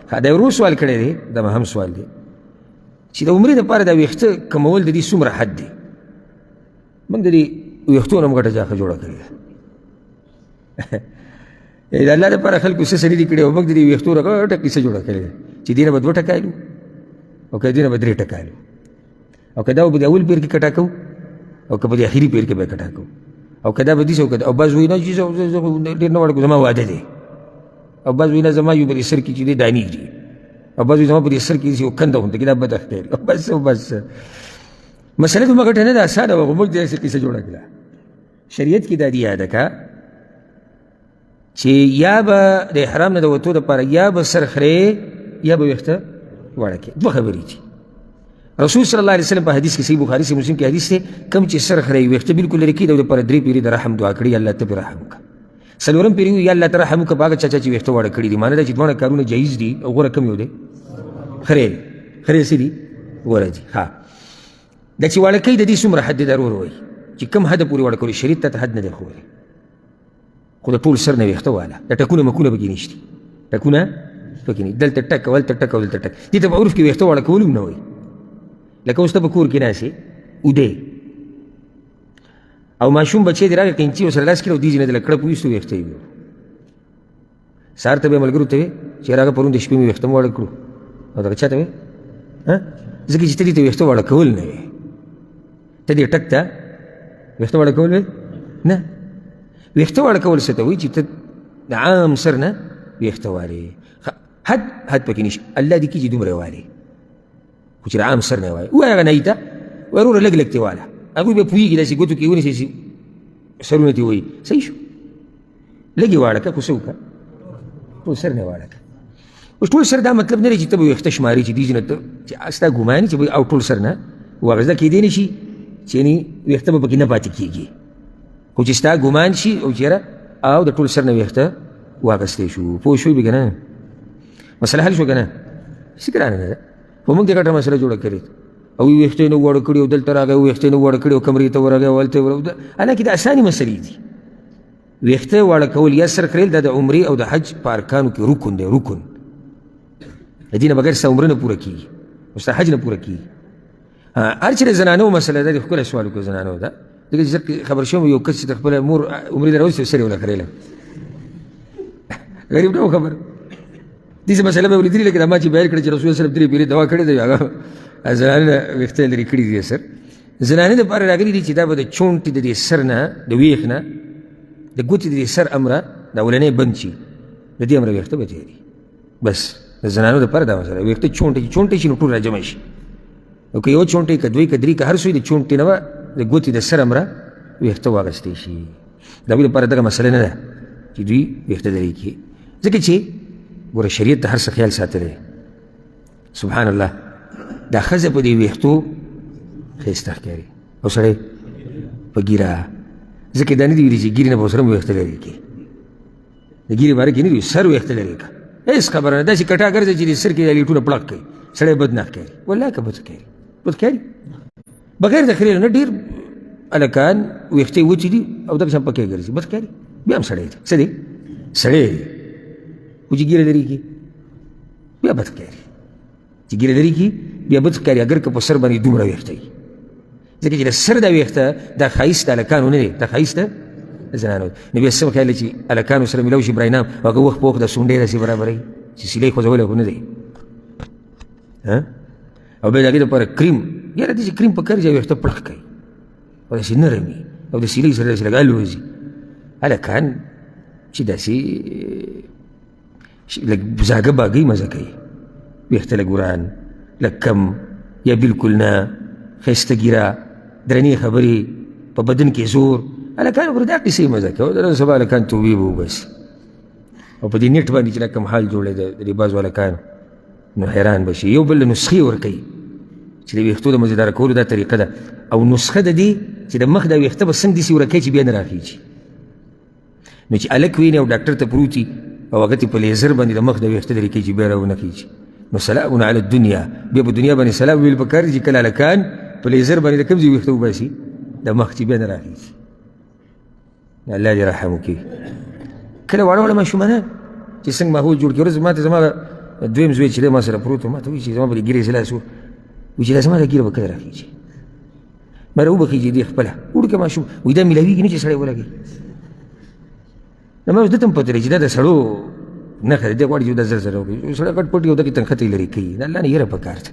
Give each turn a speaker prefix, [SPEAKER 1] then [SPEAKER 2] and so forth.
[SPEAKER 1] ښه، دا ورور سوال کړی دی، دا مهم سوال دی چې د عمرې دپاره دا ویښته کمول د دې څومره حد دی. موږ د دې ویښتو نه هم غټه جاخه جوړه کړې ده. د الله دپاره خلکو څه څه نه دي کړي، او موږ د دې ویښتو نه غټه قیصه جوړه کړې ده چې دې نه به دوه ټکه الو، او که دې نه به درې ټکه الو، او که دا به د اول پیر کې کټه کوو، او که په دې اخري پیر کې به کټه کوو، او که دا به داسې، او که او بعض وایي نه چې زه ډېر نه وړ، زما واده دی، او بعض وایي نه زما یو په دې سر کې چې دی دانې دي، او بعض وایي زما په دې سر کې داسې یو کنده غوندې کې دا بده ښکاري. او بس او بس مسله دومره غټه نه ده، اسانه وه، خو موږ داسې قیصه جوړه کړه. شریعت کې دا دي یاده که چې یا به د احرام نه د وتو دپاره یا به سر خرې یا به ویښته واړه کړې. دوه خبرې دي. رسول صلی الله علیه وسلم په حدیث کې، صحیح بخاري صحیح مسلم کې حدیث دی، کوم چې سر خرې ویښته بالکل لرې کړي، د دپاره درې پیرې د رحم دعا کړي، الله ته پرې رحم وکړه. څلورم پیرې وایي یا الله ته رحم وکړه په هغه چا چې ویښته واړه کړي دي. معنی دا چې دواړه کارونه جایز دي، او غوره کوم یو دی؟ خرې دی. خرې څه دي؟ غوره دي. ښه، دا چې واړه کوي د دې څومره حد دی؟ دا ورور وایي چې کوم حد پورې واړه کولي، شریعت ته حد نه دی ښوولی، خو د ټول سر نه ویښته واله، د ټکونه مکونه پکې نشته، ټکونه پکې نه، دلته ټک او هلته ټک او دلته ټک. دې ته په عرف کې ویښته واړه کول هم نه وایي. لکه اوس ته په کور کې ناست یې، اوده او ماشوم بچی دې راغی، قینچي ورسره لاس کړې او دې ځای نه دې له کړپ وویستو، ویښته یې ویوړو. سهار ته به یې ملګرو ته وې چې یاره هغه پرون د شپې مې ویښته مو واړه کړو، او دغه چا ته وې؟ ځکه چې ته دې ته ویښته واړه کول نه وې، ته دې ټک ته ویښته واړه کول وې نه. ویښته واړه کول څه ته وایي؟ چې ته د عام سر نه ویښته والې، حد حد پکې نشته، الله دې کړي چې دومره والې، خو چې د عام سر نه وایي. ووایه هغه نایي ته، وروره لږ لږ ترې واله، هغوی به پوهېږي، داسې ګوتو کې ونیسي چې سرونه ترې وایي، صحیح شو، لږ یې واړه کړه، خو څه وکړه، ټول سر نه واړه کړه. اوس ټول سر دا مطلب نه دی چې ته به ویښته شمارې چې دې ځای نه ته چې ستا ګمان چې او ټول سر نه واغېزه کېدی نه شي چې یعنې ویښته به پکې نه پاتې کېږي، خو چې ستا ګمان شي او چېرې او د ټول سر نه ویښته واخیستی شو. پوه شوې به که نه؟ مسله حل شوه که نه؟ څه ګرانه نه ده، خو موږ د غټه مسله جوړه کړې او ویښته یې نه واړه کړي، او دلته راغی او ویښته یې نه واړه کړي، او کمرې ته ورغی او هلته ورغی. حالانکه دا اسانې مسلې دي. ویښته واړه کول یا سر خریل دا د عمرې او د حج په ارکانو کې رکن دی، رکن. د دې نه بغیر ستا عمره نه پوره کېږي او ستا حج نه پوره کېږي. هر چې د زنانو مسله ده، د ښکلی سوال وکړو زنانو ده، ځکه چې زه خبر شوم یو کس چې د خپله مور عمرې له راوستې سر یې ورله خریلی، غریب نه و خبر. داسې مسله مې اورېدلې، لکه دا ما چې بیان کړه چې رسول الله درې پیرې دوا کړې ده، هغه زنانه نه ویښته یې لرې کړي دي. سر زنانه دپاره راغلي دي چې دا به د چونټې د دې سر نه، د ویښ نه، د ګوتې د دې سر امره د اولنی بند شي، د دې امره ویښته به تېري. بس د زنانو دپاره دا مسله، ویښته چونټې چې چونټې شي نو ټول راجمع شي، نو که یو چونټې که دوی که درې که هر څو د چونټې نه به د ګوتې د سر امره ویښته واغستی شي. د هغوی دپاره دغه مسله نه ده چې دوی ویښته لرې کړي، ځکه چې ګوره شریعت د هر څه خیال ساتلی. سبحان الله، دا ښځه په دې ویښتو ښایسته ښکاري او سړی په ږیره، ځکه دا نه دي ویلي چې ږیرې نه به ورسره ویښته لرې کړي، د ږیرې باره کې نه دي، سر ویښته لرې کړه، هېڅ خبره نه، داسې کټا ګرځي چې د سر کې دا لیټونه پړق کوي، سړی بد نه ښکاري، والله که بد ښکاري، بد ښکاري. بغیر د خریلو نه ډېر هلکان ویښتې وچې دي او دغه شان پکې ګرځي، بد ښکاري، بیا هم سړی دی، څه دی؟ سړی دی، خو چې ږیره لرې کړي بیا بد ښکاري، چې ږیره لرې کړي بیا بد ښکاري، اګر که په سر باندې دومره ویښته وي، ځکه چې د سر دا ویښته دا ښایست د هلکانو نه دی، دا ښایست د زنانو دی. نو بیا څه خیال چې هلکانو سره میلاو شي براینام، هغه وخت په وخت د سونډې داسې برابروي چې سیلۍ خوځولی خو نه دی، او بیا د هغې دپاره کریم، یاره داسې کریم په کار چې ویښته پړق کوي او داسې نرم وي او د سیلۍ سره داسې لږ الوځي. هلکان چې داسې لږ زاږه باږۍ مزه کوي، ویښته لږ وران، لږ کم یا بلکل نه، ښایسته ږیره، درنې خبرې، په بدن کې زور، هلکانو پر دا قیصې مزه کوي. د نن سبا هلکان توبې به وباسي او په دې نیټ باندې چې دا کوم حال جوړی دی د دې بعضو هلکانو، نو حیران به شي. یو بل له نسخې ورکوي چې د ویښتو د مزېداره کولو دا طریقه ده، او نسخه د دې چې د مخ دا ویښته به څنګه داسې ورکوي چې بیا نه راخیږي. نو چې هلک ویني او ډاکټر ته پروت وي او هغه ته په لیزر باندې د مخ د ویښته لرې کوي چې بیا راونه خیږي، نو سلام علی الدنیا، بیا په دنیا باندې سلام ویل پکار دي چې کله هلکان په لیزر باندې د کوم ځای ویښته وباسي د مخ چې بیا نه راخیږي. الله دې رحم وکړي. کله واړه واړه ماشومان چې څنګه ماحول جوړ کړي، ورځ ماته زما دویم زوی چې دی ما سره پروت و، ما ته وایي چې زما په دې ږیرې زه لاس وایي چې دا زما دا ږیره به کله راخېږي؟ ما را وبخېږي دې خپله وړوکی ماشوم، وایي دا میلاویږي نه چې سړی ولګوي. نو ما اوس ده ته هم پته لري چې دا د سړو نښه ده، دی غواړي چې دا زر زر وکړي. سړی غټ پټ یو دغې تنخته یې لرې کوي. د الله نه یره پکار ده.